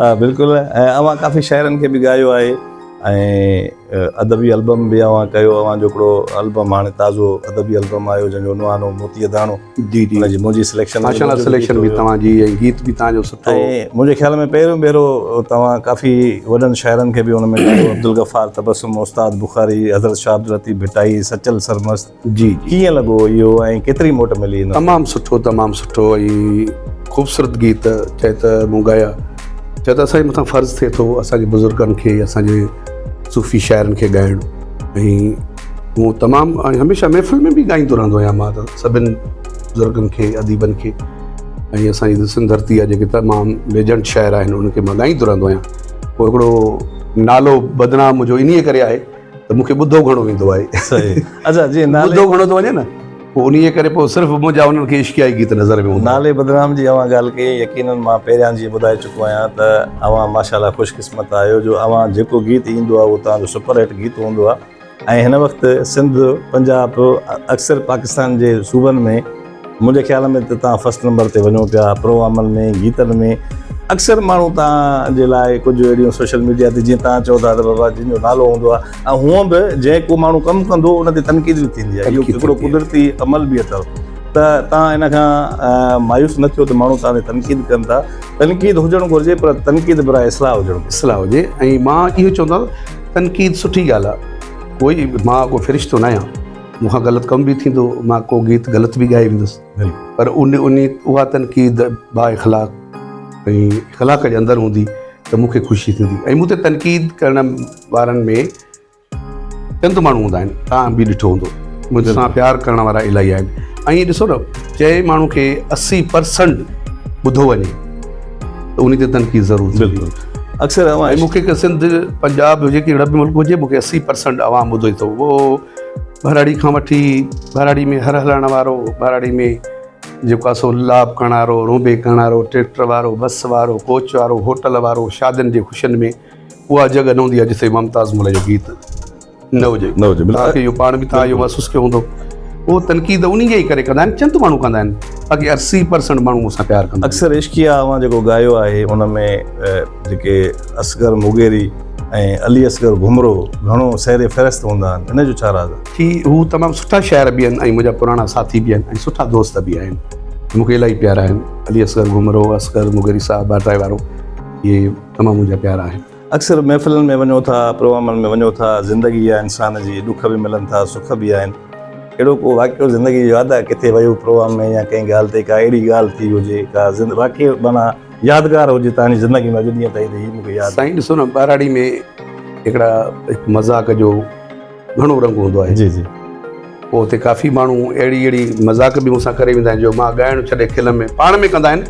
ها بلڪل ۽ اوهان ڪافي شاعرن کي به ڳايو آهي ۽ ادبي البم به اوهان ڪيو اوهان جو هڪڙو البم هاڻي تازو ادبي البم آيو جنهن جو عنوان هو موتيء داڻو جي جي ان جي منهنجي سليڪشن ماشاء الله سليڪشن به توهان جي ۽ گيت به توهان جو سٺو ۽ منهنجي خيال ۾ پهريون ڀيرو توهان ڪافي وڏن شاعرن کي به ان ۾ ڳايو عبدالغفار تبسم استاد بخاري حضرت شاهه عبداللطيف ڀٽائي سچل سرمست جي جي. ڪيئن لڳو اهو ۽ ڪيتري موٽ ملي ان؟ تمام سٺو تمام سٺو ۽ خوبصورت گيت چئي ته مون ڳايا چئي ته اسان جي مٿان فرض ٿئي ٿو اسان جي بزرگن کي اسان جي صوفي شاعرن کي ڳائڻ ۽ مون تمام ۽ هميشه محفل ۾ به ڳائيندو رهندو آهيان مان ته سڀن بزرگن کي اديبن کي ۽ اسان جي سنڌ ڌرتي جا جيڪي تمام ليجنڊ شاعر آهن انهن کي مان ڳائيندو رهندو آهيان پوء هڪڙو نالو بدنام منهنجو انهيء ڪري آهي ته مون کي ٻڌو گهڻو ويندو آهي. صحيح اچا جي نالي ٻڌو گهڻو ٿو وڃي نه پوء انهيء ڪري پوء صرف منهنجا انهن کي عشقيائي گيت نظر ۾ هوندا. نالي بدنام جي اوهان ڳالهه ڪئي يقينن مان پهريان جيئن ٻڌائي چڪو آهيان ته اوهان ماشاء الله خوش قسمت آهيو جو اوهان جيڪو گيت ايندو آهي اهو توهان جو سپر هٽ گيت هوندو آهي ۽ هن وقت سنڌ پنجاب اڪثر پاڪستان جي صوبن ۾ منهنجي خيال ۾ ته توهان فرسٽ نمبر تي وڃو پيا پروگرامن ۾ گيتن ۾ اڪثر ماڻهو توهان جي لاء ڪجهه اهڙيون سوشل ميڊيا تي جيئن توهان چئو ٿا ته بابا جن جو نالو هوندو آهي ۽ هونء به جنهن ڪو ماڻهو ڪم ڪندو ان تي تنقيد به ٿيندي آهي اهو هڪڙو قدرتي عمل به اٿو ته توهان ان کان مايوس نه ٿيو ته ماڻهو توهان تي تنقيد ڪن ٿا تنقيد هجڻ گهرجي پر تنقيد براء اصلاح هجڻ گهرجي اصلاح هجي ۽ مان اهو چوندو تنقيد سٺي ڳالهه آهي ڪوئي مان ڪو فرشتو نه آهيان مون کان غلط ڪم به ٿيندو، مان ڪو گيت غلط به ڳائي ويندس، پر ان ان اها تنقيد با اخلاق ۽ اخلاق جي اندر هوندي ته مون کي خوشي ٿيندي ۽ مون تي تنقيد ڪرڻ وارن ۾ چند ماڻهو هوندا آهن، توهان به ڏٺو هوندو مون سان پيار ڪرڻ وارا الاهي آهن ۽ ڏسو نه جنهن ماڻهو کي 80 پرسنٽ ٻڌو وڃي ته ان تي تنقيد ضرور ٿيندي. بلڪل اڪثر ۽ مون کي سنڌ پنجاب هجي ڪهڙا به ملڪ هجي مون کي 80 پرسنٽ عوام ٻڌي ٿو اهو ٻهراڙي کان وٺي ٻهراڙي ۾ هر هلائڻ وارو، ٻهراڙي ۾ جيڪو آهي سو لاب ڪرڻ وارو، رونبي ڪرڻ وارو، ٽريڪٽر وارو، بس وارو، ڪوچ وارو، هوٽل وارو، شادين جي خوشين ۾ اها جڳهه نه هوندي آهي جتي ممتاز ملهه جو گيت نه هجي. نه هجي توهان کي اهو پاڻ به توهان اهو محسوس ڪيو هوندو. اهو تنقيد انهي جي ئي ڪري ڪندا آهن، چند ماڻهو ڪندا آهن، باقي 80 پرسنٽ ماڻهو مون سان پيار ڪندا آهن. اڪثر عشقيه اوهان جيڪو ڳايو آهي ان ۾ جيڪي اصغر مغيري ۽ علي اصغر گهمرو گهڻو سير فهرست هوندا آهن ان جو ڇا راز آهي؟ ٿي هو تمام سٺا شاعر به آهن ۽ منهنجا پراڻا ساٿي به آهن ۽ سٺا دوست به آهن مون کي الاهي پيارا آهن علي اصغر گهمرو اصغر مغيري صاحب باٽرائي وارو اهي تمام منهنجا پيارا آهن. اڪثر محفلن ۾ وڃو ٿا پروگرامن ۾ وڃو ٿا زندگي آهي انسان جي ڏک به ملن ٿا سک به آهن اهڙو ڪو واقعو زندگي جو ياد آهي ڪٿي ويو پروگرام ۾ يا ڪنهن ڳالهه تي ڪا اهڙي ڳالهه ٿي هجي ڪا واقعي معنيٰ يادگار هجي توهان جي زندگي ۾ اڄ ڏينهن تائين ته هي مون کي ياد. سائين ڏسو نه ٻهراڙي ۾ هڪڙا هڪ مذاق جو گهڻو رنگ هوندو آهي. جي جي. پوء اتي ڪافي ماڻهو اهڙي اهڙي مذاق به مون سان ڪري ويندا آهن جو مان ڳائڻ ڇڏي کل ۾ پاڻ ۾ ڪندا آهن.